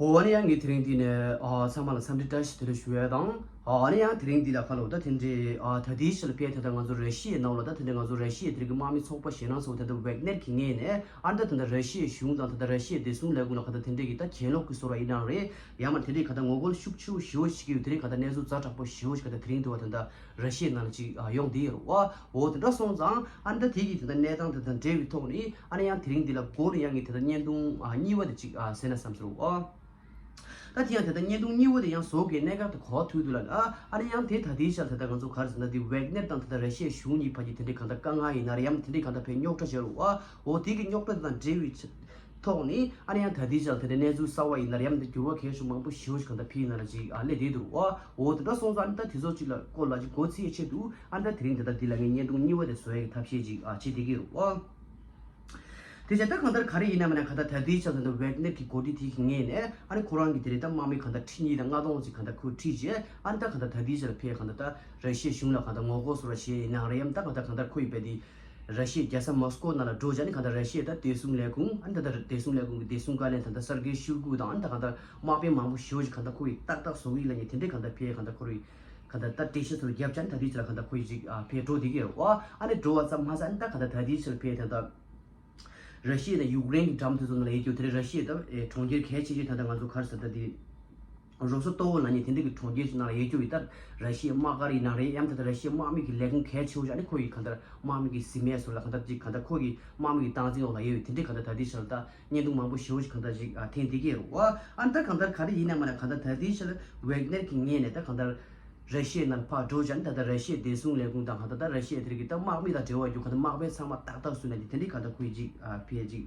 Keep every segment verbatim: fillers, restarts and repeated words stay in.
ཨོ་ཨ་ནི་ཡང་ངས་དེ་རིང་འདི་ནས་ཨ་ཚང་མ་ལ་འཚམས་འདྲི་བཀྲ་ཤིས་བདེ་ལེགས་ཞུ་ཡས་དང་། ཨ་ཨ་ནི་ཡང་དེ་རིང་འདི་ལ་ཁ་ལོ་ད་དེ་འདྲའི་ཨ་ད་ལྟའི་ཆར་ལ་ཕེ་ད་ལྟ་ང་ཚོ་ར་ཤི་ཡའི་ནང་ལ་ད་དེ་འདྲའི་ང་ཚོ་ར་ཤི་ཡའི་དེ་རིང་གི་དམག་མི་ཚོགས་པ་ཞེད་སྣང་ཚོགས་ད་ལྟ་ཝེག་ནེར་གྱི་ངོས་ནས་ཨ་ད་ད་ལྟ་ར་ཤི་ཡའི་གཞུང་དང་ད་ལྟ་ར་ཤི་ཡའི་བདེ་སྲུང་ལས་ཁུངས་ལ་ཁ་ད་དེ་འདྲའི་གི་ད་གྱེན་ལོག་གི་བཟོ་འདྲ་ཡིན་ནའང་རེད། ཡང་མ་དེ་འདྲའི་ཁ་ད་ངོ་རྒོལ་ཤུགས་ཆེ་བོ་ཞེ་པོ་ཞིག་གི་དེ་རིང་ཁ་ད་གནས་ཚུལ་ཛ་དྲག་པོ་ཞེ་པོ་ཞིག་ཁ་ད་དེ་རིང་དུ་བ་ད་ལྟ་ར་ཤི་ཡའི་ནང་ལ་ཅིག་ཡོང་བསྡད་ཡོད་རེད་བ། འོ་དེ་འདྲ་སོང་ཙང་ཨ་ད་དེ་གི་དེ་ད་གནས་སྟངས་དེ་དང་འབྲེལ་བའི་ཐོག་ནས་ཨ་ནི་ཡང་དེ་རིང་འདི་ལ་འགོ་ནས་ཡང་གི་དེ་ད་བརྙན་ཐུང་གཉིས་པ་དེ་ཅིག་གསན་ན་བསམ་སོང་བ། ད་དེ་ཡང་དེ་ལྟར་བརྙན་ཐུང་གཉིས་པ་དེ་ཡང་བཟོ་དགོས་གནད་འགག་དེ་གོ་བ་ཐུག་འདུག་ལ། ཨ་ཨ་ནི་ཡང་དེ་ད་ལྟའི་ཆར་དེ་ལྟར་ང་ཚོ་ག་རེ་ཟེར་ན་དེ་ཝེག་ནེར་དང་དེ་ལྟར་ར་ཤི་ཡའི་གཞུང་གཉིས་བར་གྱི་དེ་འདྲའི་གང་ལྟར་དཀའ་ངལ་ཡིན་ན་རེད། ཡང་དེ་འདྲའི་གང་ལྟར་ཕན་རྙོག་དྲ་བྱེད་རུང་བ། འོ་དེ་གི་རྙོག་དྲ་དེ་དང་འབྲེལ་བའི་ཆ་ཐོག་ནས་ཨ་ནི་ཡང་ད་ལྟའི་ཆར་དེ་འདྲའི་གནས་ཚུལ་གསར་བ་ཡིན་ན་རེད། ཡང་དེ་འགྱུར་བ་གལ་ཤོས་མང་པོ་ཞེ་པོ་ཞིག་གང་ལྟར་ཕེབས་ཡིན་ན་རེད་ཅིག་ཨ་སླེབས་བསྡད་འདུག་བ། འོ་དེ་འདྲ་སོང་ཙང་ཨ་ནི་ད་དེ་ཚོ་ཅིག་ལ་སྐོར་ལ་ཅིག་སྒོ་ཕྱེ་ཡའི་ཆེད་དུ་ཨ་ནི་ད་དེ་རིང་དེ་ལྟར་འདི་ལ་ངས་བརྙན་ཐུང་གཉིས་པ་དེ་བཟོ་ཡའི་ཐབས་ཤེས་ཅིག་ཨ་བྱེད་བསྡད་ཀྱི་ཡོད་རེད་བ། དེ་བྱས་ད་གང་ལྟར་ག་རེ་ཡིན་ན་མིན་ན་གང་ལྟར་ད་ལྟའི་ཆར་དུ་ཝེག་ནེར་གྱི་འགོ་ཁྲིད་དེ་གི་ངོས་ནས་ཨ་ནི་ཁོ་རང་གི་དེ་རིང་ད་དམག་མི་གང་ལྟར་ཁྲི་གཉིས་དང་ལྔ་སྟོང་ཅིག་གང་ལྟར་ཁོས་ཁྲིད་རྗེས་ཨ་ནི་ད་གང་ལྟར་ད་ལྟའི་ཆར་ཕེ་གང་ལྟར་ད་ར་ཤི་ཡའི་གཞུང་ལ་གང་ལྟར་ངོ་རྒོལ་བཟོ་འདྲ་བྱས་ཡིན་ནའང་རེད། ཡང་ད་གང་ལྟར་གང་ལྟར་ཁོ་ཡི་བས་དེ་ར་ཤི་ཡའི་རྒྱལ་ས་མོ་སི་ཀོ་ནང་ལ་འགྲོ་རྗེས་ཨ་ནི་གང་ལྟར་ར་ཤི་ཡའི་ད་བདེ་སྲུང་ལས་ཁུངས་ཨ་ནི་ད་ལྟ་བདེ་སྲུང་ལས་ཁུངས་ཀྱི་བདེ་སྲུང་བཀའ་བློན་ད་ལྟ་སར་གི་ཤོའི་གུ་དང་ཨ་ནི་ད་གང་ལྟར་དམག་དཔོན་མང་པོ་ཞེ་པོ་ཅིག་གང་ལྟར་ཁོ་ཡི་ཏག་ཏག་བཟོ་གི་ཡིན་ལབ་མཁན་དེ་འདྲའི་གང་ལྟར་ཕེ་གང་ལྟར་ཁོ་རི་གང་ལྟར་ད་འགྲེལ་བཤད་ཚུར་བརྒྱབ་བྱས་ཨ་ནི་ད་ལྟའི་ཆར་གང་ལྟར་ཁོ་ཡི་ཅིག་ཕེ་འགྲོ་བསྡད་ཀྱི་ཡོད་རེད་བ། ཨ་ནི་འགྲོ་བ་ཙམ་མ་ཟད་ཨ་ནི་ད་གང་ལྟར་ད་ལྟའི་ཆར་ཕེ་ད་ལྟ། ར་ཤི་ཡ་དང་ཡུཀ་རེན་གྱི་འགྲམ་དེ་ཚོ་ནང་ལ་ཡོད་རྒྱུ་དེ་རེད། ར་ཤི་ཡ་ད་ཨེ་གྲོང་ཁྱེར་གལ་ཆེ་ཤོས་ད་ལྟ་ང་ཚོ་ག་རེ་ཟེར་ད་དེ་རོ་སོ་ཏོ་ཝོ་ལབ་མཁན་དེ་འདྲ་གི་གྲོང་ཁྱེར་ཚོ་ནང་ལ་ཡོད་རྒྱུ་ཡིན། ད་ར་ཤི་ཡའི་དམག་སྒར་ཡིན་ནའང་རེད། ཡང་ད་ལྟ་ར་ཤི་ཡའི་དམག་མི་གི་ལས་ཁུངས་གལ་ཆེ་བོ་ཅིག་ཨ་ནི་ཁོ་ཡི་གང་ལྟར་དམག་མི་གི་བཟི་སྨན་ཚོ་ལ་གང་ལྟར་ཅིག་གང་ལྟར་ཁོ་གི་དམག་མི་གི་སྟངས་འཛིན་འོག་ལ་ཡོད་ཡོད་དེ་འདྲ་གང་ལྟར་ད་ལྟའི་ཆར་ད་བརྙན་ཐུང་མང་པོ་ཞེ་པོ་ཅིག་གང་ལྟར་ཅིག་ཨ་འཐེན་བསྡད་ཀྱི་ཡོད་རེད་བ། ཨ་ནི་ད་གང་ལྟར་ག་རེ་ཡིན་ན་མིན་ན་གང་ལྟར་ད་ལྟའི་ཆར་ཝེག་ནེར་གྱི་ངོས་ནས་ད་གང་ལྟར། ར་ཤི་ཡའི་ནང་ཕར་འགྲོ་བྱས་ནས་ད་ལྟ་ར་ཤི་ཡའི་བདེ་སྲུང་ལས་ཁུངས་དང་གང་ལྟར་ད་ར་ཤི་ཡའི་དེ་རིགས་ཀྱི་ད་དམག་མི་དང་འབྲེལ་བ་ཡོད་གང་ལྟར་དམག་དཔོན་ཚང་མ་ཏག་ཏག་བཟོས་ནས་དེ་འདྲའི་གང་ལྟར་ཁོ་ཡི་ཅིག་ཕེ་ཅིག་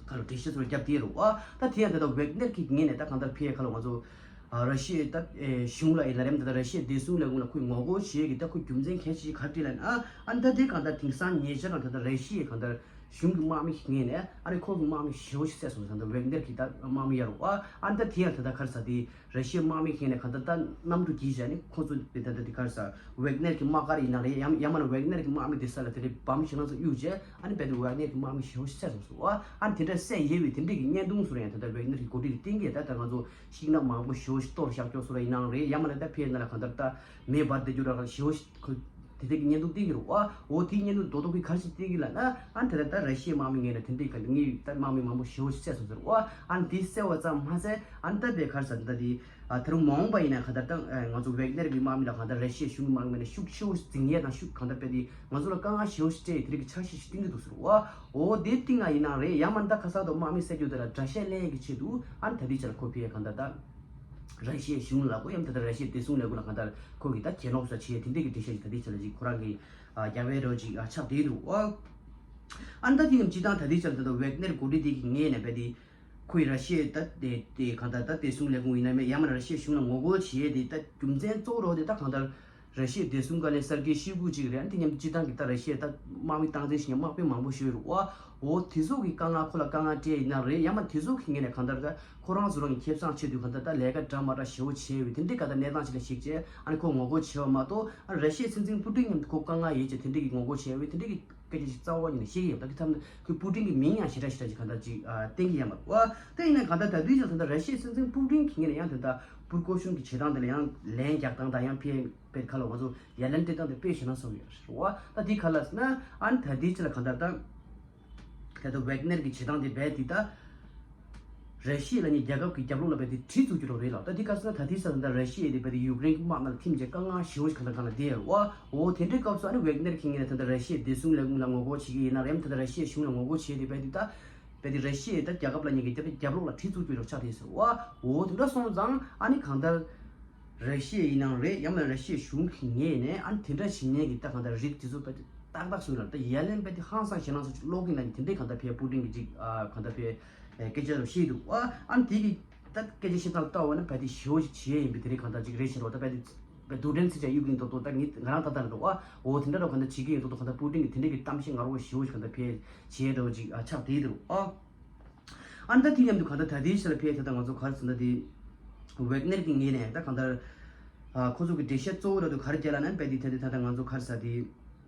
ག་ལ་འགྲེལ་བཤད་ཚུར་བརྒྱབ་དེ་རུ་ཨ་ད་དེ་ཡང་ད་ལྟ་ཝེག་ནེར་གྱི་ངོས་ནས་ད་གང་ལྟར་ཕེ་ག་ལ་ང་ཚོ་ར་ཤི་ཡའི་ད་གཞུང་ལ་ཡིན་ན་རེད། ད་ལྟ་ར་ཤི་ཡའི་བདེ་སྲུང་ལས་ཁུངས་ལ་ཁོས་ངོ་རྒོལ་བྱེད་ཀྱི་ད་ཁོ་རྒྱུ་མཚན་གལ་ཆེ་ག་རེ་ལབ་ན་ཨ་ད་དེ་གང་ལྟར་དེང་སང་ཉེ་ཆར་རང་ད་ལྟ་ར་ཤི་ཡའི་གང་ལྟར་གཞུང་གི་དམག་མི་ཞིག་ངོས་ནས་ཨ་རེ་ཁོ་གི་དམག་མི་ཞེ་པོ་ཞིག་བསད་སོང་། ད་ལྟ་ཝེག་ནེར་གྱི་ད་དམག་མི་ཡ་རུ་ཨ་ཨ་ད་དེ་ཡང་ད་ལྟ་ག་རེ་ཟེར་དེ། ར་ཤི་ཡའི་དམག་མི་ཁེངས་ནས་གང་ལྟར་ད་གནམ་གྲུ་བརྒྱུད་བྱས་ནས་ཁོ་ཚོ་དེ་ད་ལྟ་དེ་ག་རེ་ཟེར་ཝེག་ནེར་གྱི་དམག་སྒར་ཡིན་ན་རེད། ཡང་ཡང་མིན་ན་ཝེག་ནེར་གྱི་དམག་མི་དེ་ས་ལ་དེ་འདྲའི་བམ་ཞིག་ལ་ཚོ་གཡུགས་རྗེས་ཨ་ནི་རྦད་དེ་ཝེག་ནེར་གྱི་དམག་མི་ཞེ་པོ་ཞིག་བསད་སོང་ཟེར་བ། ཨ་ནི་དེ་འདྲ་བསད་ཡོད་པའི་དེ་འདྲའི་གི་བརྙན་ཐུང་ཚོ་ཡང་ད་ལྟ་ཝེག་ནེར་གྱི་འགོ་ཁྲིད་དེ་བསྟན་གྱི་ད་ལྟ་ང་ཚོ་ཤིང་ནགས་མང་པོ་ཞེ་པོ་ཞིག་གཏོར་བཞག་ཀྱོག་སོ་ར་ཡིན་ནའང་རེད། ཡང་མིན་ན་ད་ཕེ་ན་ལ་གང་ལྟར་ད་མེ་འབར་བསྡད་རྒྱུ་ར་ག་ཞེ་པོ་ཞིག་ཁོ་དེ་འདྲའི་གི་བརྙན་ཐུང་བསྟན་གྱི་རེད་བ། འོ་དེའི་བརྙན་ཐུང་རྡོག་རྡོག་གི་ག་རེ་ཞིག་བསྟན་གྱི་ལབ་ན་ཨ་ནི་ད་ལྟ་ད་ར་ཤི་ཡའི་དམག་མི་ངོས་ནས་དེ་འདྲའི་གི་ངའི་ད་དམག་མི་མང་པོ་ཞེ་པོ་ཞིག་བསད་སོང་ཟེར་བ། ཨ་ནི་དེ་བསད་པ་ཙམ་མ་ཟད་ཨ་ནི་ད་དཔེ་ག་རེ་ཟེར་ད་དེ། ཨ་ད་རུང་མ་འོངས་པ་ཡིན་ན་གང་ལྟར་ད་ཨ་ང་ཚོ་ཝེག་ནེར་གྱི་དམག་མི་ལ་གང་ལྟར་ར་ཤི་ཡའི་གཞུང་གི་དམག་མི་ལ་ཤུགས་ཆེ་བོ་འཛིང་ཡས་དང་ཤུགས་གང་ལྟར་དཔེ་དེ་ང་ཚོ་ལ་དཀའ་ངལ་ཞེ་པོ་ཞིག་སྤྲད་ཡས་དེ་རིགས་ཀྱི་འཆར་གཞི་ཞིག་བཏིང་གི་འདུག་ཟེར་བ། འོ་དེ་བཏིང་ང་ཡིན་ནའང་རེད། ཡང་མིན་ད་ཁ་སང་དུ་དམག་མི་བསད་རྒྱུ་དེ་ལ་དགྲ་ཤ་ལེན་ཡས་ཀྱི་ཆེད་དུ་ཨ་ནི་ད་ལྟའི་ཆར་ཁོ་ཕི་ཡས་གང་ལྟར་ད་ར་ཤི་ཡའི་གཞུང་ལ་གོ་ཡང་ད་ལྟ་ར་ཤི་ཡའི་བདེ་སྲུང་ལས་ཁུངས་ལ་གང་ལྟར་ཁོ་གིས་ད་གྱེན་ལོག་ས་བྱས་དེ་འདྲས་ཀྱི་འགྲེལ་བཤད་ཅིག་ད་ལྟའི་ཆར་ལ་ཅིག་ཁོ་རང་གིས་ཨ་རྒྱབ་པའི་རོ་ཅིག་ཨ་ཆགས་བསྡད་འདུག་ཨ། ཨ་ནི་ད་དེ་ནི་སྤྱིར་བཏང་ད་ལྟའི་ཆར་ད་ལྟ་ཝེག་ནེར་འགོ་ཁྲིད་དེ་གི་ངོས་ནས་རྦད་དེ། ཁོས་ར་ཤི་ཡའི་ད་དེ་དེ་གང་ལྟར་ད་བདེ་སྲུང་ལས་ཁུངས་ཡིན་ན་མེད་ཡང་མིན་ར་ཤི་ཡའི་གཞུང་ལ་ངོ་རྒོལ་བྱེད་ཡས་དེ་ད་རྒྱུ་མཚན་གཙོ་བོ་རོ་དེ་ད་གང་ལྟར་ར་ཤི་ཡའི་བདེ་སྲུང་བཀའ་བློན་སར་གི་ཤོའི་གུ་ཅིག་རེད། ཨ་ནི་དེ་མཉམ་དུ་སྤྱིར་བཏང་གི་ད་ར་ཤི་ཡའི་ད་དམག་མི་སྟངས་འཛིན་བྱེད་མཁན་དམག་དཔོན་མང་པོ་ཞིག་ཡོད་རེད་བ། འོ་དེ་ཚོ་གི་དཀའ་ངལ་ཁོ་ལ་དཀའ་ངལ་སྤྲད་ཡིན་ན་རེད། ཡང་མིན་དེ་ཚོ་གི་ངོས་ནས་གང་ལྟར་ད་ཁོ་རང་ཚོ་རང་གི་ཁེ་བཟང་ཆེད་དུ་གང་ལྟར་ད་ལས་ཀ་འདྲ་མ་འདྲ་ཞེ་པོ་བྱས་པའི་དེ་འདྲའི་ག་ད་གནས་སྟངས་ཅིག་ལ་གཞིགས་བྱས་ཨ་ནི་ཁོ་ངོ་རྒོལ་བྱས་པ་མ་གཏོགས་ཨ་ར་ཤི་ཡའི་སྲིད་འཛིན་པུ་ཏིན་མཉམ་དུ་ཁོ་དཀའ་ངལ་ཡོད་ཅེས་དེ་འདྲའི་གི་ངོ་རྒོལ་བྱས་པའི་དེ་འདྲའི་གི་སྐད་ཆ་ཞིག་རྩ་བ་ཉིད་ནས་བཤད་ཀྱི་ཡོད། ད་དེ་ཐམས་ཅད་ཁོས་པུ་ཏིན་གྱི་མིང་ཡང་ཞེ་དྲག་ཞེ་དྲག་ཅིག་གང་ལྟར་ཅིག་ཨ་བསྟན་གྱི་ཡོད་མ་རེད་བ། དེ་ཡིན་ན་གང་ལྟར་ད་དུས་ཀྱང་ད་ལྟ་ར་ཤི་ཡའི་སྲིད་འཛིན་པུ་ཏིན་གྱི་ངོས་ནས་ཡང་དེ་ལྟར་འབུར་སྐོར་གཞུང་གི་བྱེད་སྟངས་དེ་ལ་ཡང་ལན་རྒྱག་སྟངས་དང་ཡང་ཕན་པའི་ཁ་ལ་ང་ཚོ་ཡ་ལན་སྤྲད་སྟངས་དེ་དཔེ་ཞེ་དྲག་བཟང་པོ་ཡོད་རེད་བ། ད་དེ་ག་ལ་ཟེར་ན་ཨ་ནི་ད་ལྟའི་ཆ་ལ་གང་ལྟར་ད་ད་ལྟ་ཝེག་ནེར་གྱི་བྱེད་སྟངས་དེ་རྦད་དེ་ད། ར་ཤི་ཡ་ལབ་མཁན་རྒྱལ་ཁབ་ཀྱི་རྒྱབ་ལོགས་ལ་རྦད་དེ་གྲི་བཙུགས་རྒྱུ་རང་རེད་ལ། ད་འདི་ག་ཟེར་ན་ད་ལྟའི་ཆར་ད་ར་ཤི་ཡ་དེ་རྦད་དེ་ཡུཀ་རེན་གྱི་དམག་ནང་ལ་ཐིམ་བྱས་དཀའ་ངལ་ཞེ་པོ་ཞིག་གང་ལྟར་གང་ལ་བསྡད་ཡོད་རེད་བ། འོ་དེ་འདྲའི་སྐབས་སུ་ཨ་ནི་ཝེག་ནེར་གྱི་ངོས་ནས་ད་ལྟ་ར་ཤི་ཡའི་བདེ་སྲུང་ལས་ཁུངས་ལ་ངོ་རྒོལ་བྱེད་ཀྱི་ཡིན་ན་རེད། ད་ལྟ་ར་ཤི་ཡའི་གཞུང་ལ་ངོ་རྒོལ་བྱས་ཏེ་རྦད་དེ་ད་རྦད་དེ་ར་ཤི་ཡའི་ད་རྒྱལ་ཁབ་ལབ་མཁན་གྱི་རྒྱབ་རྒྱབ་ལོགས་ལ་གྲི་བཙུགས་རྒྱུ་རང་ཆགས་བསྡད་ཡོད་ཟེར་བ། འོ་དེ་འདྲ་སོང་ཙང་ཨ་ནི་གང་ལྟར། ར་ཤི་ཡ་ཡིན་ནའང་རེད། ཡང་མིན་ར་ཤི་ཡའི་གཞུང་གི་ངོས་ནས་ཨ་ནི་དེ་འདྲ་བྱེད་མཁན་གྱི་ད་གང་ལྟར་རིགས་དེ་ཚོ་རྦད་དེ་ཏག་ཏག་བཟོས་ལ་ད་ཡ་ལན་རྦད་དེ་ཧང་སང་ཞེད་སྣང་ཚོ་ཅིག་སློག་གིན་ལ་ནི་དེ་འདྲའི་གང་ལྟར་ཕེ་པུ་ཏིན་གྱི་ཅིག་ཨ་གང་ལྟར་ཕེ་སྐད་ཆ་རུ་བཤད་འདུག་ཨ། ཨ་ནི་དེ་གི་ད་སྐད་ཆ་བཤད་སྟངས་ལྟ་བ་ན་རྦད་དེ་ཞེ་པོ་ཅིག་བྱེད་ཡིན་པའི་དེ་འདྲའི་གང་ལྟར་ཅིག་རེད་ཤེས་རོགས། ད་རྦད་དེ་རྦད་རྡུལ་ཕྲན་ཚིག་ཅིག་གཡུག་གིན་འདུག་འདུག་ད་ངས་ང་རང་ད་ལྟ་རེད་འདུག་ཨ། འོ་དེ་འདྲ་རུ་གང་ལྟར་བྱེད་ཀྱི་ཡོད་འདུག་འདུག་གང་ལྟར་པུ་ཏིན་གྱི་དེ་འདྲའི་གི་གཏམ་བཤད་ངར་པོ་ཞེ་པོ་ཅིག་གང་ལྟར་ཕེ་བྱེད་འདྲ་བོ་ཅིག་ཨ་ཆགས་བསྡད་འདུག་ཨ། ཨ་ནི་ད་དེ་མཉམ་དུ་གང་ལྟར་ད་ལྟའི་ཆར་ལ་ཕེ་ད་ལྟ་ང་ཚོ་ག་རེ་ཟེར་ན་དེ་ཝེག་ནེར་གྱི་ངོས་ནས་ད་གང་ལྟར་ཨ་ཁོ་ཚོ་གི་འགྲེལ་བཤད་གཙོ་བོ་ར་དུ་ག་རེ་བརྒྱབ་ལབ་ན་རྦད་དེ་ད་ལྟ་ད་ལྟ་ང་ཚོ་ག་རེ་ཟེར་དེ་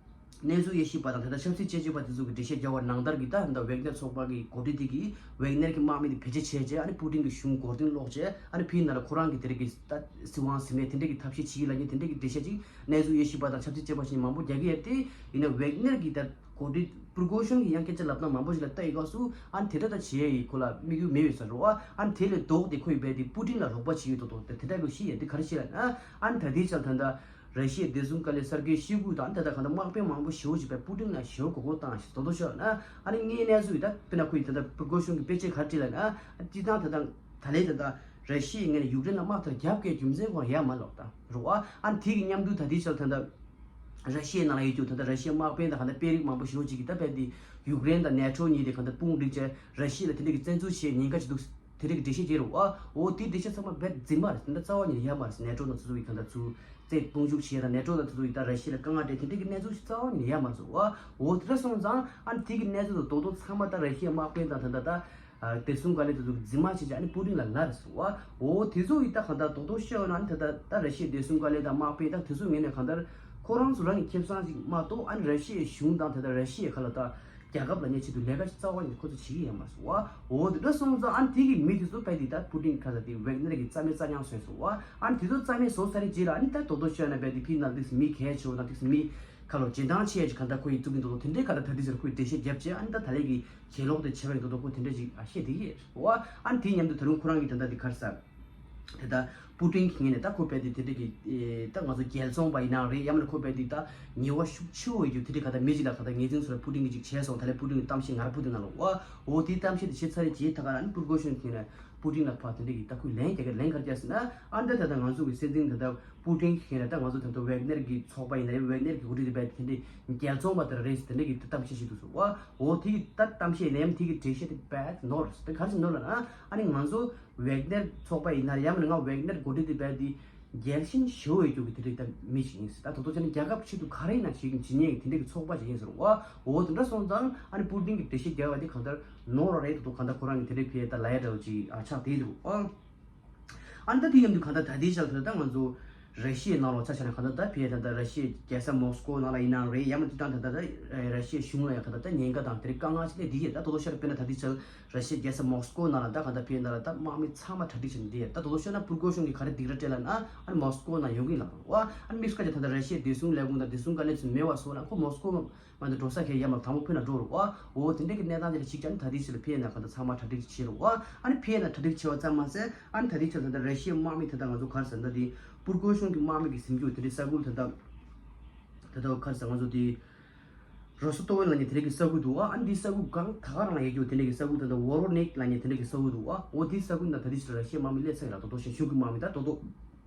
གནས་ཚུལ་དབྱེ་ཞིབ་པ་དང་དེ་དག་ཆབ་སྲིད་དཔྱད་ཞིབ་པ་དེ་ཚོ་གི་འགྲེལ་བཤད་རྒྱག་པ་ནང་ལྟར་གྱི་ད་ད་ཝེག་ནེར་ཚོགས་པ་གི་འགོ་ཁྲིད་དེ་གིས་ཝེག་ནེར་གྱི་དམག་མི་དེ་བེད་སྤྱོད་བྱས་རྗེས། ཨ་ནི་པུ་ཏིན་གྱི་གཞུང་མགོ་རྟིང་སློག་རྗེས། ཨ་ནི་ཕྱིའི་ནང་ལ་ཁོ་རང་གི་དེ་རིང་གི་ད་སྲིད་དབང་ཟིན་མེད་དེ་འདྲ་གི་ཐབས་ཤེས་བྱེད་ཀྱི་ལབ་མཁན་དེ་འདྲ་གི་འགྲེལ་བཤད་ཅིག་གནས་ཚུལ་དབྱེ་ཞིབ་པ་དང་ཆབ་སྲིད་དཔྱད་པ་ཞིག་མང་པོ་རྒྱག་གི་ཡོད་དེ། ཡིན་ན་ཝེག་ནེར་གྱི་ད་འགོ་ཁྲིད་པུར་གོ་ཤོན་གྱི་ཡང་སྐད་ཆ་ལབ་སྟངས་མང་པོ་ཞིག་ལ་ལྟ་ཡི་སྐབས་སུ། ཨ་ནི་དེ་འདྲ་ད་བྱེད་ཡས་ཡི་ཁོ་ལ་དམིགས་ཡུལ་མེད་པའི་ས་རེད་བ། ཨ་ནི་དེ་ལས་ལྡོག་སྟེ་ཁོ་ཡི་བས་དེ་པུ་ཏིན་ལ་རོགས་པ་བྱེད་ཡོད་དོ་དོ་དེ་དེ་འདྲ་གི་ཤི་ཡས་དེ་ག་རེ་ཤི་ལབ་ན། ཨ་ནི་ད་ལྟའི་ཆར་ད་ལྟ་ར་ཤི་ཡའི་བདེ་སྲུང་བཀའ་བློན་སར་གེ་ཤོའི་གུ་དང་ད་ལྟ་གང་ལྟར་དམག་དཔོན་མང་པོ་ཞེ་པོ་ཅིག་བས་པུ་ཏིན་ལ་ཞེ་པོ་མགོ་སྐོར་བཏང་ཞིག་དོ་དོ་ཤོད་ན། ཨ་ནི་ངའི་གནས་ཚུལ་ཡི་ད་དཔེར་ན་ཁོ་ཡི་ད་ལྟ་པུར་གོ་ཤོན་གྱི་དཔེ་ཆ་ག་རེ་བྲིས་ལབ་ན། ཨ་སྤྱི་བཏང་ད་ལྟ་ད་ལན་ད་ལྟ་ར་ཤི་ཡའི་ངོས་ནས་ཡུཀ་རེན་ལ་དམག་དར་རྒྱབ་དགོས་རྒྱུ་མཚན་ཁོ་ཡ་མ་ལོག་ད་རུ་ཨ། ཨ་ནི་དེ་གི་མཉམ་དུ་ད་ལྟའི་ཆར་ད་ལྟ་ར་ཤི་ཡའི་ནང་ལ་ཡོད་རྒྱུ་ད་ལྟ་ར་ཤི་ཡའི་དམག་དཔོན་དང་གང་ལྟར་དཔོན་རིགས་མང་པོ་ཞེ་པོ་ཅིག་གིས་ད་བས་དེ་ཡུཀ་རེན་དང་ནེ་ཊོ་གཉིས་དེ་གང་ལྟར་དཔུང་སྒྲིག་བྱས་ར་ཤི་ཡ་ལ་དེ་འདྲ་གི་བཙན་འཛུལ་བྱེད་ཉེན་ཁ་ཅིག་འདུག་དེ་འདྲ་གི་འགྲེལ་བཤད་བྱས་རུ་ཨ། འོ་དེའི་འགྲེལ་བཤད་ཚང་མ་རྦད་རྫུན་མ་རེད། དེ་འདྲ་རྩ་བ་ཉིད་ནས་ཡ་མ་རེད། ནེ་ཊོ་ནང་དེ་ཚོ་གི་གང་ལྟར་ཚུར་རྩེད་དཔུང་འཇུག་བྱེད་ཡ་དང་ནེ་ཊོ་ནང་དེ་ཚོ་གི་ད་ར་ཤི་ཡ་ལ་དཀའ་ངལ་སྤྲད་དེ་འདྲ་གི་གནས་ཚུལ་ཞིག་རྩ་བ་ཉིད་ནས་ཡ་མ་རེད་ཟེར་བ། འོ་དེ་འདྲ་སོང་ཙང་ཨ་ནི་དེ་གི་གནས་ཚུལ་དང་རྡོག་རྡོག་ཚང་མ་ད་ར་ཤི་ཡ་དམག་དཔོན་དང་ད་ད་ད་བདེ་སྲུང་བཀའ་བློན་དེ་ཚོ་གི་རྫུན་མ་བྱེད་ཅིག་ཨ་ནི་པུ་ཏིན་ལ་ལབ་རེད་ཟེར་བ། འོ་དེ་ཚོ་གི་ད་གང་ལྟར་རྡོག་རྡོག་བཤད་ཡོད་ན་ཨ་ནི་ད་ད་ད་ར་ཤི་ཡའི་བདེ་སྲུང་བཀའ་བློན་དང་དམག་དཔོན་ད་དེ་ཚོ་ངོས་ནས་གང་ལྟར་ཁོ་རང་ཚོ་རང་གི་ཁེ་བཟང་ཅིག་མ་གཏོགས་ཨ་ནི་ར་ཤི་ཡའི་གཞུང་དང་ད་ད་ར་ཤི་ཡའི་ཁ་ལ་ད་རྒྱལ་ཁབ་ལབ་མཁན་ཆེད་དུ་ལས་ཀ་ཞིག་རྩ་བ་ནས་ཁོ་ཚོ་བྱེད་ཀྱི་ཡོད་མ་རེད་བ། འོ་དེ་འདྲ་སོང་ཙང་ཨ་ནི་དེ་གི་མི་དེ་ཚོ་དཔེ་དེ་ད་པུ་ཏིན་ག་ས་དེ་ཝེག་ནེར་གི་རྩ་མེད་རྩ་རྐྱང་བཟོས་སོང་བ། ཨ་ནི་དེ་ཚོ་རྩ་མེད་བཟོ་ཚར་རེད་རྗེས་ལ་ཨ་ནི་ད་རྡོག་རྡོག་ཤོད་ན་དཔེ་དེ་ཕི་ནང་དེ་མི་གལ་ཆེ་བོ་དང་དེ་མི་ཁ་ལོ་རྗེས་འབྲང་ཆེ་ཡ་ཅིག་ག་ད་ཁོ་ཡི་བཙུགས་ཀྱི་འདུག་དེ་འདྲའི་ག་ད་ད་དེ་ཟེར་ཁོ་ཡི་འགྲེལ་བཤད་རྒྱབ་བྱས་ཨ་ནི་ད་ད་ལས་ཀྱི་གྱེན་ལོག་དེ་བྱས་པ་ཡིན་འདུག་ཁོ་དེ་འདྲ་ཅིག་ཨ་བཤད་དེ་ཡིན་རེད་བ། ཨ་ནི་དེའི་མཉམ་དུ་ད་རུང་ཁོ་རང་གི་ད་ད་དེ་ག་རེ་ཟེར། དེ་ལྟར་པུ་ཏིན་གྱི་ངོས་ནས་ད་ཁོ་དཔེ་དེ་དེ་འདྲ་གི་ཨེ་ད་ང་ཚོ་རྒྱལ་ཚོང་པ་ཡིན་ན་རེད། ཡང་མིན་ན་ཁོ་དཔེ་དེ་ད་ཉེས་པ་ཤུགས་ཆེ་བོ་ཡོད་རྒྱུ་དེ་འདྲ་ག་ད་མི་ཅིག་ལ་ག་ད་ངོས་འཛིན་སོགས་ལ་པུ་ཏིན་གྱིས་ཅིག་བྱས་སོང་། ད་ལན་པུ་ཏིན་གྱི་གཏམ་བཤད་ང་རང་པུ་ཏིན་ནང་ལ་བ། འོ་དེའི་གཏམ་བཤད་དེ་བྱས་ཚར་རེད་རྗེས་ད་ག་ཨ་ནི་པུར་གོ་ཤོན་གྱི་ངོས་ནས་པུ་ཏིན་ལ་ཕར་དེ་འདྲ་གི་ད་ཁོས་ལན་རྒྱག་གི་ལན་ག་རེ་བརྒྱབ་ཟེར་ན། ཨ་ནི་ད་ད་ད་ང་ཚོ་གི་སྲིད་འཛིན་ད་ད་པུ་ཏིན་གྱི་ངོས་ནས་ད་ང་ཚོ་ད་ད་ཝེག་ནེར་གྱི་ཚོགས་པ་ཡིན་ན་རེད། ཝེག་ནེར་གྱི་འགོ་ཁྲིད་དེ་དཔེ་དེ་འདྲ་རྒྱལ་ཚོང་པ་དེ་རེད་ཟེར་དེ་འདྲ་གི་ད་གཏམ་བཤད་བྱས་འདུག་ཟེར་བ། འོ་དེ་གི་ད་གཏམ་བཤད་ལན་དེ་གི་འགྲེལ་བཤད་དེ་དཔེ་ནོར་དེ་ག་རེ་ཟེར་ནོར་ལབ་ན། ཨ་ནི་ང་ཚོ་ཝེག་ནེར་ཚོགས་པ་ཡིན་ན་ཡང་མིན་ན་ང་ཝེག་ནེར་འགོ་ཁྲིད་དེ་དཔེ་དེ་རྒྱལ་ཞེན་ཞེ་པོ་ཡོད་རྒྱུ་གི་དེ་འདྲའི་ད་མི་ཞིག་ཡིན་ཟེར། ད་དོ་དོ་བྱས་ན་རྒྱལ་ཁབ་ཆེད་དུ་ག་རེ་ཡིན་ན་བྱེད་ཀྱི་བྱེད་མཁན་གྱི་དེ་འདྲའི་གི་ཚོགས་པ་ཞིག་ཡིན་ཟེར་བ། འོ་དེ་འདྲ་སོང་ཙང་ཨ་ནི་པུ་ཏིན་གྱི་འགྲེལ་བཤད་རྒྱག་པ་དེ་གང་ལྟར་ནོར་བ་རེད། དོ་དོ་གང་ལྟར་ཁོ་རང་གི་དེ་འདྲའི་ཕི་ཡ་ད་ལ་ཡ་འདྲ་བོ་ཅིག་ཨ་ཆགས་བསྡད་འདུག་ཨ། ཨ་ནི་ད་དེ་མཉམ་དུ་གང་ལྟར་ད་ལྟའི་ཆར་དུ་ད་ང་ཚོ་ར་ཤི་ཡའི་ནང་ལོགས་ཆ་བཞག་ན་གང་ལྟར་ད་ཕི་ཡ་ད་ལྟ་ར་ཤི་ཡའི་རྒྱལ་ས་མོ་སི་ཀོ་ནང་ལ་ཡིན་ནའང་རེད། ཡང་མིན་དེ་དང་ད་ལྟ་ར་ཤི་ཡའི་གཞུང་ལ་ཡང་གང་ལྟར་ད་ཉེན་ཁ་དང་དེ་རིགས་དཀའ་ངལ་ཞིག་སླེབས་བསྡད་ཡོད། ད་དོ་དོ་ཤར་དཔེར་ན་ད་ལྟའི་ཆར་ར་ཤི་ཡའི་རྒྱལ་ས་མོ་སི་ཀོ་ནང་ལ་ད་གང་ལྟར་ཕི་ཡ་ནང་ལ་ད་དམག་མི་ཚང་མ་གྲ་སྒྲིག་བྱས་ནས་བསྡད་ཡོད། ད་དོ་དོ་ཤར་ན་པུར་གོ་ཤོན་གྱིས་ག་རེ་སྡིགས་ར་སྤྲད་ལབ་ན་ཨ་ནི་མོ་སི་ཀོ་ནང་ཡོང་གི་ལབ་རེད་བ། ཨ་ནི་དམིགས་བཀར་གྱི་ད་ལྟ་ར་ཤི་ཡའི་བདེ་སྲུང་ལས་ཁུངས་དང་བདེ་སྲུང་བཀའ་བློན་ཚོ་མེད་པ་བཟོ་ན་ཁོ་མོ་སི་ཀོ་མ་འདི་འགྲོ་ས་ཁེལ་ཡ་མ་དང་པོ་ཕུད་ན་འགྲོ་རུ་བ། འོ་དེ་འདྲ་གི་གནས་སྟངས་དེ་ལ་གཅིག་ཀྱང་ད་ལྟའི་ཆར་ལ་ཕི་ཡ་ན་གང་ལྟར་ཚང་མ་གྲ་སྒྲིག་བྱེད་རུ་བ། ཨ་ནི་ཕི་ཡ་ན་གྲ་སྒྲིག་བྱེད་པ་ཙམ་མ་ཟད་ཨ་ནི་ད་ལྟའི་ཆར་ད་ལྟ་ར་ཤི་ཡའི་དམག་མི་ད་ལྟ་ང་ཚོ་ག་རེ་ཟེར་ད་དེ་པུར་གོ་ཤོན་གྱི་དམག་མི་གི་ཟིན་རྒྱུ་དེ་འདྲའི་ས་ཁུལ་ད་ལྟ་ད་ལྟ་ག་རེ་ཟེར་ང་ཚོ་དེ་རོ་སི་ཏོ་ཝེལ་ལབ་མཁན་དེ་འདྲ་གི་ས་ཁུལ་འདུག་བ། ཨ་ནི་འདི་ས་ཁུལ་གང་ད་ག་རང་ཡོད་རྒྱུ་དེ་འདྲ་གི་ས་ཁུལ་ད་ལྟ་ཝོ་རོ་ནེག་ལབ་མཁན་དེ་འདྲ་གི་ས་ཁུལ་འདུག་བ། འོ་དེའི་ས་ཁུལ་ན་ད་ལྟའི་ཆར་ར་ཤི་ཡའི་དམག་མི་སླེབས་ཚར་ཡོད་ལ་ད་དོ་ཤན་ཤུགས་ཀྱི་དམག་མི་ད་དོ་དོ།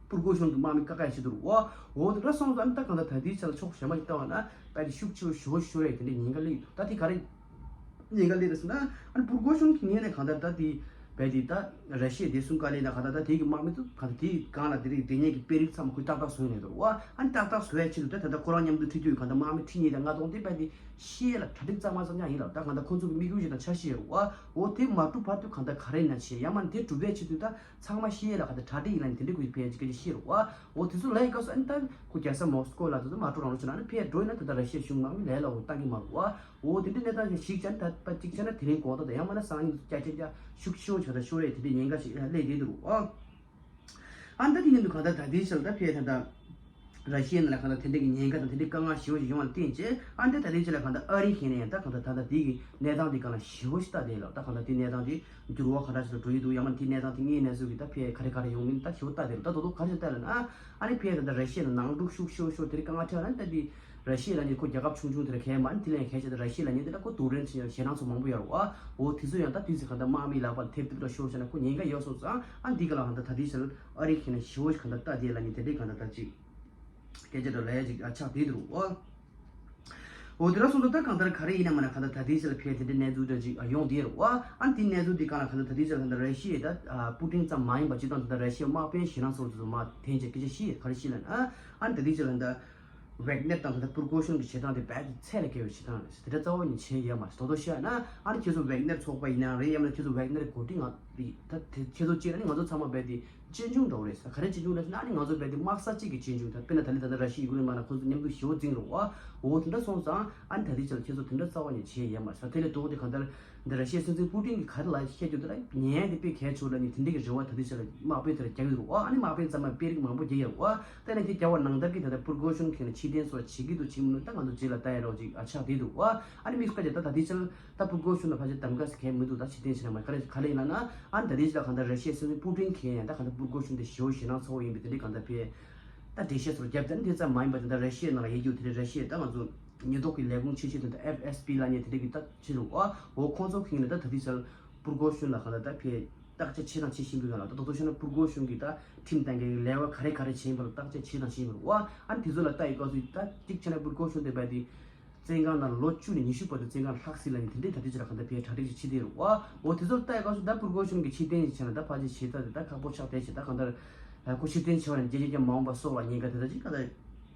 པུར་གོ་ཤོན་གྱི་དམག་མི་ཀ་ཀ་ཡ་ཤི་དུར་བ། འོ་དེ་འདྲ་སོང་ཙང་ཨ་ནི་ད་གང་ལྟར་ད་ལྟའི་ཆར་ལ་ཕྱོགས་གཞན་པ་ཞིག་བལྟ་བ་ན་དཔེ་དེ་ཤུགས་ཆེ་བོ་ཞེ་པོ་ཤོར་ཡས་དེ་འདྲའི་ཉེན་ཁ་སླེབས་ཡོད། ད་དེ་ག་རེ་ཉེན་ཁ་སླེབས་རེད་ཟེར་ན་ཨ་ནི་པུར་གོ་ཤོན་གྱི་ངོས་ནས་གང་ལྟར་ད་དེ་བས་དེ་ད་ར་ཤི་ཡའི་བདེ་སྲུང་བཀའ་བློན་དང་གང་ལྟར་ད་དེ་གི་དམག་མི་ཚོ་གང་ལྟར་དེ་གི་སྒང་ལ་དེ་རིགས་དེ་ཉེན་གྱི་དཔོན་རིགས་ཚང་མ་ཁོས་ཏག་ཏག་བཟོས་ནས་འདུག་བ། ཨ་ནི་ཏག་ཏག་བཟོ་ཡས་ཆེད་དུ་ད་ད་ལྟ་ཁོ་རང་མཉམ་དུ་ཁྲིད་རྒྱུ་ཡི་གང་ལྟར་དམག་མི་ཁྲི་གཉིས་དང་ལྔ་སྟོང་དེ་བས་དེ་ཤི་ཡས་ལ་གྲ་སྒྲིག་གཙང་མ་གཙང་རྐྱང་ཡིན་ལ་ད་གང་ལྟར་ཁོ་ཚོ་གི་དམིགས་ཡུལ་ཞིག་དང་འཆར་གཞི་ཡོད་རེད་བ། འོ་དེ་མ་འགྲུབ་བར་དུ་གང་ལྟར་ག་རེ་ཡིན་ན་བྱེད་ཡ་མ་དེ་འགྲུབ་པའི་ཆེད་དུ་ད་ཚང་མ་ཤི་ཡས་ལ་ག་ད་གྲ་སྒྲིག་ཡིན་ལ་དེ་འདྲ་ཁོས་ཕལ་ཆེར་སྐད་ཆ་བཤད་རོགས་ཨ། འོ་དེ་ཚོ་ལ་ཡི་སྐབས་སུ་ཨ་ནི་ད་ཁོ་རྒྱལ་ས་མོ་སི་ཀོ་ལ་དེ་ཚོ་མ་འགྲོ་རང་རོགས་བྱས་ན་ཨ་ནི་ཕལ་འགྲོ་ཡིན་ན་ད་ལྟ་ར་ཤི་ཡའི་གཞུང་དམག་མི་ལས་སླ་བོ་བཏང་གི་མ་རེད་བ། འོ་དེ་འདྲ་གནས་སྟངས་ཤིག་ཞིག་ཅན་ད་ད་གཅིག་བྱས་ན་དེ་རིང་གོ་ད་ད་ཡང་མ་ན་སང་ཉིན་སྐྱ་ཅན་ཅ་ཤུགས་ཆེ་བོ་བྱས་ད་ཤོར་ཡས་དེ་འདྲའི་ཉེན་ཁ་ཞིག་སླེབས་བསྡད་འདུག་ཨ། ཨ་ནི་ད་དེ་ཡིན་དུས་གང་ལྟར་ད་ལྟའི་ཆར་ད་ཕལ་ད་ད། ར་ཤི་ཡའི་ནང་ལ་གང་ལྟར་དེ་འདྲ་གི་ཉེན་ཁ་དང་དེ་འདྲའི་དཀའ་ངལ་ཞེ་པོ་ཞིག་ཡོང་བ་ལ་བརྟེན་བྱས་ཨ་འདི་ད་ལྟའི་ཆ་ལ་གང་ལྟར་ཨ་རི་ཁེ་ནས་ཡང་ད་གང་ལྟར་ད་ལྟ་དེ་གི་གནས་སྟངས་དེ་གང་ལ་ཞེ་པོ་ཞིག་ལྟ་བསྡད་ལ་ད་གང་ལྟར་དེ་གནས་སྟངས་དེ་འགྱུར་བ་ག་འདྲ་ཞིག་ལ་འགྲོ་ཡི་འདུག་ཡང་མིན་དེ་གནས་སྟངས་དེ་དངོས་གནས་སུ་གི་ད་ཕེ་ག་རེ་ག་རེ་ཡོང་མིན་ད་ཞེ་པོ་ལྟ་བསྡད་ལ་ད་དོ་དོ་ག་རེ་ཞིག་ལྟ་ལ་ན་ཨ་ནི་ཕེ་ད་ལྟ་ར་ཤི་ཡ་ནང་འཁྲུག་ཤུགས་ཤོར་ཤོར་དེ་རིགས་དཀའ་ངལ་འཕྲད་ན་ད་དེ་ར་ཤི་ཡ་ལ་ནི་ཁོ་རྒྱལ་ཁབ་ཆུང་ཆུང་དེ་ར་གས་མ་ཨ་ནི་དེ་ལ་ཡང་གས་བྱས་ད་ར་ཤི་ཡ་ལ་ནི་དེ་ལ་ཁོ་དུག་རན་ཆེ་ཞེ་སྣང་ཚོ་མང་པོ་ཡོད་རེད་བ། འོ་དེ་ཚོ་ཡང་ད་དུས་ཚོད་གང་ལྟར་དམག་མིའི་ལག་པར་ཐེབས་ཐུབ་ལ་ཤོར་ཤོར་ན་ཁོ་ཉེན་ཁ་ཡོད་སོང་ཙང་ཨ་ནི་འདི་ག་ལ་གང་ལྟར་ད་དུས་ཚོད་ཨ་རི་ཁེ་ནས་ཞེ་པོ་ཞིག་གང་ལྟར་ལྟ་དེ་ལ་ནི་དེ་འདྲའི་གང་ལྟར་ད་ཅིག་སྐད་ཆ་འདྲ་ལ་ཡ་ཅིག་ཨ་ཆགས་བསྡད་འདུག་འོ། འོ་དེ་འདྲ་སོང་ཙང་ད་གང་ལྟར་ག་རེ་ཡིན་ན་མ་ན་གང་ལྟར་ད་ལྟའི་ཆར་ལ་ཕེ་དེ་འདྲའི་གནས་ཚུལ་འདྲ་ཅིག་ཡོང་བསྡད་རེད་བ། ཨ་ནི་དེའི་གནས་ཚུལ་འདི་གང་ལ་གང་ལྟར་ད་ལྟའི་ཆར་ལ་གང་ལྟར་ར་ཤི་ཡའི་ད་པུ་ཏིན་ཙམ་མ་ཡིན་པ་སྤྱིར་བཏང་ད་ལྟ་ར་ཤི་ཡའི་དམག་དཔོན་ཞེ་སྣང་ཚོར་དེ་ཚོ་མ་དེ་འདྲ་སྐད་ཆ་བཤད་ག་རེ་བཤད་ལ་ན། ཨ་ནི་ད་ལྟའི་ཆར་ལ་ད་ཝེག་ནེར་དང་ད་ལྟ་པུར་གོ་ཤོན་གྱི་བྱེད་སྟངས་དེ་རྦད་དེ་ཚད་ལས་བརྒལ་བའི་བྱེད་སྟངས་རེད། དེ་འདྲ་རྩ་བ་ཉིད་བྱས་ཡོད་མ་རེད། དོ་དོ་བཤད་ན་ཨ་ནི་ཁྱེད་ཚོ་ཝེག་ནེར་ཚོགས་པ་ཡིན་ན་རེད། ཡང་ན་ཁྱེད་ཚོ་ཝེག་ནེར་འགོ་ཁྲིད་ང་རེད། ད་དེ་ཁྱེད་ཚོ་གཅིག་ཨ་ནི་ང་ཚོ་ཚང་མ་རྦད་དེ་ གཅེན་གཅུང་འདྲ་བོ་རེད་ཟེར། ག་རེ་གཅེན་གཅུང་རེད་ཟེར་ན། ཨ་ནི་ང་ཚོ་རྦད་དེ་དམག་ས་གཅིག་གི་གཅེན་གཅུང་དང་། དཔེར་ན་ད་ལྟ་ད་ལྟ་ར་ཤི་ཡ་ཡུཀ་རེན་བར་ན་ཁོ་ཚོ་མཉམ་དུ་ཞི་བ་འཛིང་རེད་བ། འོ་དེ་འདྲ་སོང་ཙང་ཨ་ནི་ད་ལྟའི་ཆར་ཁྱེད་ཚོ་དེ་འདྲ་རྩ་བ་ནས་བྱས་ཡོད་མ་རེད་ཟེར། དེ་ལས་ལྡོག་སྟེ་གང་ལྟར་འདི་ར་ཤི་ཡའི་སྲིད་འཛིན་པུ་ཏིན་གྱིས་ག་རེ་ལབ་བཤད་རྒྱུ་དེ་ལ་ཉན་ཡ་དེ་དཔེ་གལ་ཆེ་བ་ལབ་ནས། དེ་འདྲ་གི་རེ་བ་ད་ལྟའི་ཆར་དམག་དཔོན་དེ་ལ་རྒྱག་གི་འདུག་བ། ཨ་ནི་དམག་དཔོན་ཚང་མ་དཔེ་རིགས་མང་པོ་རྒྱག་ཡོད་རེད་བ། ད་ནི་དེ་རྒྱག་པ་ནང་ལྟར་གྱི་ད་ལྟ་པུར་གོ་ཤུན་གྱིས་ནི་ཕྱིར་འཐེན་སོགས་བྱེད་ཀྱི་འདུག་བྱེད་མི་འདུག་ད་ང་ཚོ་རྗེས་ལ་ལྟ་ཡ་རོགས་ཅིག་ཨ་ཆགས་བསྡད་འདུག་བ། ཨ་ནི་དམིགས་བཀར་གྱི་ད་ད་ལྟའི་ཆར་ད་པུར་གོ་ཤུན་ལ་ཕལ་ཆེར་གདམ་ག་ཟེར་གང་མི་འདུག་ད་ཕྱིར་འཐེན་བྱེད་ན་མ་ག་རེ་ག་རེ་ཡིན་ལབ་ན། ཨ་ནི་ད་ལྟའི་ཆར་གང་ལྟར་ར་ཤི་ཡའི་སྲིད་འཛིན་པུ་ཏིན་གྱིས་ཡང་ད་གང་ལྟར་པུར་གོ་ཤུན་དེ་ཞི་བའི་ཞེད་སྣང་ཚ་བོ་ཡིན་པའི་དེ་འདྲའི་གང་ལྟར་ཕེ་ད་འགྲེལ་བཤད་སོགས་བརྒྱབ་སྟེ། ཨ་ནི་དེ་ཙམ་མ་ཡིན་པར་དེ་འདྲ་ར་ཤི་ཡའི་ནང་ལ་ཡོད་རྒྱུ་དེ་འདྲའི་ར་ཤི་ཡའི་ད་ང་ཚོ་ཉེན་རྟོག་གི་ལས་ཁུངས་ཆེ་ཤོས་དེ་འདྲ་ཨེཕ་ཨེས་པི་ལབ་མཁན་དེ་འདྲ་གི་ད་ཕྱིར་རུ་བ། འོ་ཁོང་ཚོ་གིས་ནི་ད་ད་ལྟའི་ཆར་པུར་གོ་ཤུན་ལ་གང་ལྟར་ད་ཕེ་བརྟག་དཔྱད་བྱས་དང་བྱེད་བཞིན་པའི་སྒང་ལ། ད་དོ་དོ་བྱས་ན་པུར་གོ་ཤུན་གྱིས་ད་ཁྲིམས་བཏང་མཁན་གྱི་ལས་ཀ་ག་རེ་ག་རེ་བྱས་ཡིན་པ་ལ་བརྟག་དཔྱད་བྱས་དང་བྱེད་བཞིན་པ་རེད་བ། ཨ་ནི་དེ་ཚོ་ལ་ལྟ་ཡི་སྐབས་སུ་ད་གཅིག་བྱས་ན་པུར་གོ་ཤུན་དེ་རྦད་དེ་བཙོན་ཁང་ནང་ལོ་བཅུ་ནས་ཉི་ཤུ་བར་དུ་བཙོན་ཁང་ལྷག་སྲིད་ལབ་མཁན་དེ་འདྲའི་ད་ལྟའི་ཆར་གང་ལྟར་ཕེ་གྲ་སྒྲིག་ཅིག་བྱེད་བསྡད་རེད་བ། འོ་དེ་ཚོ་ལ་ལྟ་ཡི་སྐབས་སུ་ད་པུར་གོ་ཤུན་གྱིས་ཕྱིར་འཐེན་ཞིག་བྱས་ན་ད་ཕལ་ཆེར་ཞེ་དྲག་དེ་ད་ཁག་པོ་ཆགས་བསྡད་ཤག་ད་གང་ལྟར་ཁོ་ཕྱིར་འཐེན་བྱས་པ་ནས་རྗེས་རྗེས་ཀྱང་མ་འོངས་པ་སོགས་ལ་ཉེན་ཁ་དེ་འདྲ་ཅིག་གང་ལྟར་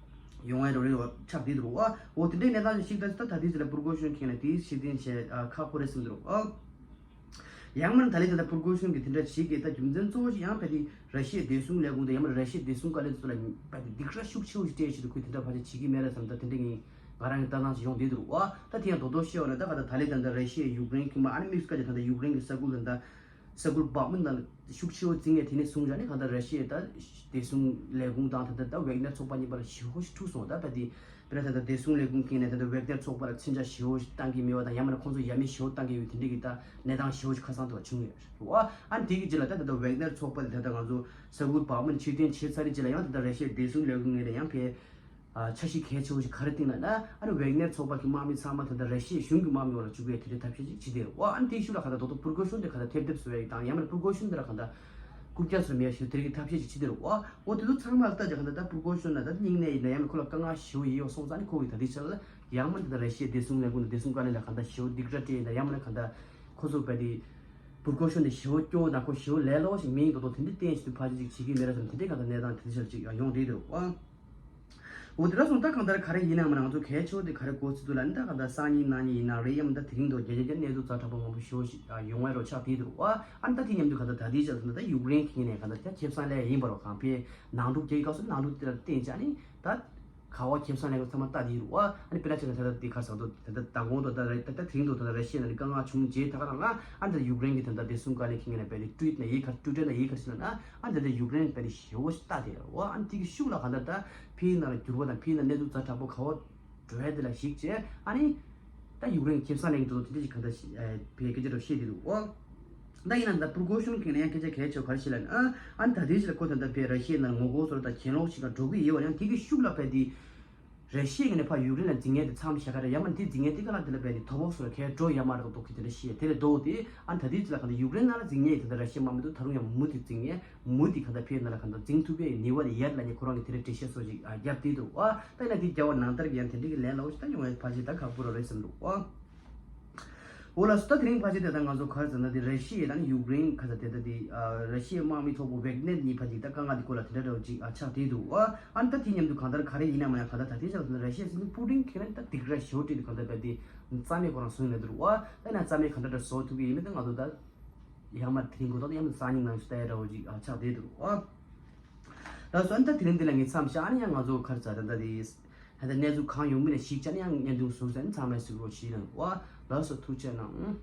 ཡོང་ཡ་རོ་རེ་བ་ཆགས་བསྡད་འདུག་བ། འོ་དེ་འདྲའི་གནས་སྟངས་ཤིག་ད་ད་ད་ལྟའི་ཆར་ལ་པུར་གོ་ཤུན་གྱིས་ནི་དེའི་ཕྱིར་འཐེན་བྱས་ཨ་ཁག་པོ་རེད་བསམ་འདུག་བ། ཡང་མིན་ད་ལྟའི་ད་ལྟ་པུར་གོ་ཤུན་གྱིས་དེ་འདྲ་བྱེད་ཀྱི་ད་རྒྱུ་མཚན་གཙོ་བོ་ཞིག་ཡང་ཕ་གི་ར་ཤི་ཡའི་བདེ་སྲུང་ལས་ཁུངས་དང་ཡང་མིན་ར་ཤི་ཡའི་བདེ་སྲུང་བཀའ་བློན་ཚོ་ལ་ཕ་གི་སྡིགས་ར་ཤུགས་ཆེ་བོ་ཞིག་སྤྲད་བཞིན་འདུག་ཁོས་དེ་འདྲ་ཕལ་ཆེར་བྱེད་ཀྱི་མེད་རེད་བསམ། ད་དེ་འདྲ་ངས་ང་རང་གི་ལྟ་སྟངས་ཤིག་ཡོང་བསྡད་འདུག་བ། ད་དེ་ཡང་རྡོག་རྡོག་བཤད་པ་ན་ད་ག་ད་ད་ལྟའི་ད་ལྟ་ར་ཤི་ཡའི་ཡུཀ་རེན་གྱི་མ་ཨ་ནི་དམིགས་བཀར་གྱི་ད་ལྟ་ཡུཀ་རེན་གྱི་ས་ཁུལ་དང་ད་ས་ཁུལ་བག་མུན་ནང་ཤུགས་ཆེ་བོ་འཛིང་ཡས་དེ་ནས་བཟུང་བྱས་ནས་གང་ལྟར་ར་ཤི་ཡའི་ད་བདེ་སྲུང་ལས་ཁུངས་དང་ད་ལྟ་ད་ཝེག་ནེར་ཚོགས་པ་གཉིས་བར་ཞི་བོ་ཞིག་འཁྲུག་སོང་། ད་ཕ་དེ་དཔེར་ན་ད་ལྟ་བདེ་སྲུང་ལས་ཁུངས་ཀྱིས་ནས་ད་ལྟ་ཝེག་ནེར་ཚོགས་པ་ལ་མཚོན་ཆ་ཞི་བོ་ཞིག་བཏང་གི་མེད་པ་དང་། ཡང་མིན་ན་ཁོང་ཚོ་ཡ་མེད་ཞི་བོ་བཏང་གི་ཡོད་དེ་འདྲ་གི་ད་གནས་སྟངས་ཞི་བོ་ཞིག་ཁ་སང་དུ་བ་བྱུང་ཡོད་རེད་བ། ཨ་ནི་དེ་གི་རྗེས་ལ་ད་ད་ལྟ་ཝེག་ནེར་ཚོགས་པ་དེ་ད་ལྟ་ང་ཚོ་ས་ཁུལ་བག་མུན་ཕྱིར་འཐེན་བྱས་ཚར་རྗེས་ལ་ཡང་ད་ལྟ་ར་ཤི་ཡའི་བདེ་སྲུང་ལས་ཁུངས་ངོས་ནས་ཡང་ཕེ་ཨ་འཆར་གཞི་གལ་ཆེ་བོ་ཞིག་ག་རེ་བཏིང་ལབ་ན། ཨ་ནི་ཝེག་ནེར་ཚོགས་པ་གི་དམག་མི་ཚང་མ་ད་ལྟ་ར་ཤི་ཡའི་གཞུང་གི་དམག་མི་འོག་ལ་བཅུག་ཡས་དེ་འདྲའི་ཐབས་ཤེས་ཅིག་བྱེད་བསྡད་རེད་བ། ཨ་ནི་དེའི་ཤུལ་ལ་གང་ལྟར་རྡོག་རྡོག་པུར་གོ་ཤུན་དེ་གང་ལྟར་ཐེབས་ཐེབས་བཟོ་ཡས་དང་། ཡང་མིན་པུར་གོ་ཤུན་དེ་ལ་གང་ལྟར་རྐུབ་བཀྱག་བཟོ་མེད་ཡས་ཞུ་དེ་རིགས་ཐབས་ཤེས་ཅིག་བྱེད་བསྡད་རེད་བ། འོ་དེ་ཚོ་ཚང་མ་ལ་ལྟ་རྒྱུ་གང་ལྟར་ད་པུར་གོ་ཤུན་ལ་ད་སྙིང་ནད་ཡིན་ན། ཡང་མིན་ཁོ་ལ་དཀའ་ངལ་ཞེ་བོ་ཡོད་པ་སོང་ཙང་ཨ་ནི་ཁོ་གིས་ད་ལྟའི་ཆར་ལ་ཡང་མིན་ད་ལྟ་ར་ཤི་ཡའི་བདེ་སྲུང་ལས་ཁུངས་དང་བདེ་སྲུང་བཀའ་བློན་ལ་གང་ལྟར་ཞེ་བོ་སྡིགས་ར་སྤྲད་ཡིན་ན། ཡང་མིན་ན་གང་ལྟར་ཁོ་ཚོ་རྦད་དེ་པུར་གོ་ཤུན་དེ་ཞེ་བོ་སྐྱོ་བོ་དང་ཁོ་ཞེ་བོ་ལས་སླ་བོ་ཞིག་མིན་འདུག་དོ། དེ་འདྲའི་བསྟན་བཞིན་དུ་ཕལ་ཆེར་ཅིག་བྱེད་ཀྱི་མེད་རེད་བསམ། དེ་འདྲའི་གང་ལྟར་གནས་སྟངས་དེ་འདྲ་ཞིག་ཅིག་ཡོང་བསྡད་འདུག་བ། འོ་དེ་འདྲ་སོང་ད་གང་ལྟར་ག་རེ་ཡིན་ནའང་མིན་ན་ང་ཚོ་གལ་ཆེ་བ་དེ་ག་རེ་གོ་སྲིད་འདུག་ལབ་ན། ད་གང་ལྟར་སང་ཉིན་གནངས་ཉིན་ཡིན་ན་རེད། ཡང་མིན་ད་དེ་རིང་དུ་རྒྱ་རྒྱ་རྒྱ་གནས་ཚུལ་ཛ་དྲག་པོ་མང་པོ་ཞེ་བོ་ཞིག་ཡོང་བ་རོ་ཆགས་བསྡད་འདུག་བ། ཨ་ནི་ད་དེ་མཉམ་དུ་གང་ལྟར་ད་ལྟའི་ཆར་ད་ད་ཡུཀ་རེན་གྱི་ངོས་ནས་གང་ལྟར་ད་ཁེ་བཟང་ལེན་ཡིན་པ་རོ། གང་ཕེ་ནང་འཁྲུག་རྒྱག་གི་སྐབས་སུ་ནང་འཁྲུག་དེ་ལ་བརྟེན་བྱས་ནས་ད་ག་བ་ཁེ་བཟང་ལེན་གི་ཚང་མ་ལྟ་དེ་རུ་བ། ཨ་ནི་དཔེར་ན་ཆ་ན་ད་ལྟ་དེ་ག་རེ་ཟེར་འདུག་ད་ལྟ་མདང་དགོང་དང་ད་རེ་ད་ལྟ་དེ་རིང་དུ་ད་ལྟ་ར་ཤི་ཡ་ནང་ནས་དཀའ་ངལ་བྱུང་རྗེས་ད་ག་རང་ལ། ཨ་ནི་ད་ཡུཀ་རེན་གྱི་ད་ལྟ་བདེ་སྲུང་བཀའ་བློན་གྱི་ངོས་ནས་དཔེ་དེ་ཊུ་ཝིཊ་ནང་ཡིག་ག་ཊུ་ཝི་ཊར་ནང་ཡིག་ག་རེ་ཟེར་ན། ཨ་ནི་ད་ལྟ་ཡུཀ་རེན་དཔེ་དེ་ཞེ་བོ་ཞིག་ལྟ་དེ་རུ་བ། ཨ་ནི་དེ་གི་ཤུགས་ལ་གང་ལྟར་ད་ཕིའི་ནང་ལ་འགྱུར་བ་དང་ཕིའི་ནང་གནས་ཚུལ་ཛ་དྲག་པོ་ག་བ་འགྲོ་ཡ་དེ་ལ་གཞིགས་བྱས། ཨ་ནི་ད་ཡུཀ་རེན་གྱི་ཁེ་བཟང་ལེན་གྱི་འདུག་དེ་འདྲ་ཞིག་གང་ལྟར་ཞིག་ཨ་ཕའི་སྐད་ཆ་རུ་བཤད་དེ་འདུག་ཨོ། ད་ཡིན་ན་ད་པུར་གོ་ཤུན་གྱི་ནས་ཡང་སྐད་ཆ་གལ་ཆེ་བ་ག་རེ་ཞིག་ལབ་ན། ཨ་ཨ་ད་དེ་ཞིག་ལ་ཁོ་ད་ལྟ་ཕའི་ར་ཤི་ཡའི་ནང་ངོ་རྒོལ་བཟོ་འདྲ་དང་གྱེན་ལོག་ཞིག་ལ་འགྲོ་གི་ཡོད་པ། ཡང་དེ་གི་ཤུགས་ལ་ཕའི་དེ་ར་ཤི་ཡའི་ངོས་ནས་ཕར་ཡུཀ་རེན་ལ་འཛིང་ཡས་དེ་མཚམས་བཞག་ག་རེད། ཡང་མིན་དེ་འཛིང་ཡས་དེ་ག་ལ་དེ་ལ་ཕའི་དེ་དོ་ཕོག་བཟོ་འདྲ་གས་འགྲོ་ཡ་མ་རེད་འདུག་གི་དེ་འདྲ་བཤད། དེ་ལས་ལྡོག་སྟེ་ཨ་ད་དེ་ཅི་ལ་གང་ལྟར་ཡུཀ་རེན་ནང་ལ་འཛིང་ཡས་དེ་འདྲ་ར་ཤི་ཡའི་དམག་མི་འདུག་ད་རུང་ཡང་མུ་མཐུད་འཛིང་ཡས། མུ་མཐུད་གང་ལྟར་ཕའི་ནང་ལ་གང་ལྟར་འཛིང་ཐུབ་པའི་ནུས་པ་དེ་ཡོད་ལབ་ནས་ཁོ་རང་གིས་དེ་འདྲའི་འགྲེལ་བཤད་སོགས་ཤིག་ཨ་བརྒྱབ་བསྡད་འདུག་བ། ད་ཡིན་ན་དེ་རྒྱལ་བ་ནང་ལྟར་གྱི་ཡང་དེ་འདྲའི་གི་ལན་ལ་འོ་ཞིག་ད་ཡོང་བའི་ཕལ་ཆེར་ད་ཁག་པོ་རང་རེད་བསམ་འདུག་བ། འོ་ལགས་སོ། ད་དེ་རིང་ཕལ་ཆེར་དེ་ད་ང་ཚོ་ག་རེ་ཟེར་ན། དེ་ར་ཤི་ཡ་དང་ཡུཀ་རེན་ག་ས་དེ་ད་དེ་ཨ་ར་ཤི་ཡའི་དམག་མི་ཚོགས་པ་ཝེག་ནེར་གཉིས་ཕལ་ཆེར་ད་དཀའ་ངལ་དེ་སྐོར་ལ་དེ་འདྲ་འདྲ་བོ་ཅིག་ཨ་ཆགས་བསྡད་འདུག་བ། ཨ་ནི་ད་དེ་མཉམ་དུ་གང་ལྟར་ག་རེ་ཡིན་ན་མ་ཡང་གང་ལྟར་ད་དེ་ཆགས་ཟེར་ན་ར་ཤི་ཡ་སྲིད་འཛིན་པུ་ཏིན་གྱིས་ད་སྡིགས་ར་ཞེ་བོ་སྤྲད་དེ་གང་ལྟར་རྦད་དེ་རྩ་མེད་ཁོ་རང་བཟོས་ནས་འདུག་བ། ད་ཡིན་ན་རྩ་མེད་གང་འདྲ་འདྲ་བཟོ་ཐུབ་ཀྱི་ཡིན་མིན་ད་ང་ཚོ་ད་ཡང་མ་དེ་རིང་གོ་ཐོག་ད་ཡང་མ་སང་ཉིན་ནང་ཞུ་ལྟ་ཡ་འདྲ་བོ་ཅིག་ཨ་ཆགས་བསྡད་འདུག་བ། ལགས་སོ། ཨ་ནི་ད་དེ་རིང་འདི་ལ་ངས་མཚམས་བཞག་ཨ་ནི་ཡང་ང་ཚོ་ག་རེ་ཟེར་ད་ད་དེ་ད་ལྟ་གནས་ཚུལ་གང་ཡོང་མིན་ལ་གཞིགས་བྱས་ནས་ཡང་བརྙན་ཐུང་བཟོ་ཟེར་ནས་ཚང་མས་གཟིགས་རོགས་བྱེད་ལ་འདུག་བ། ལགས་སོ། ཐུགས་རྗེ་གནང་།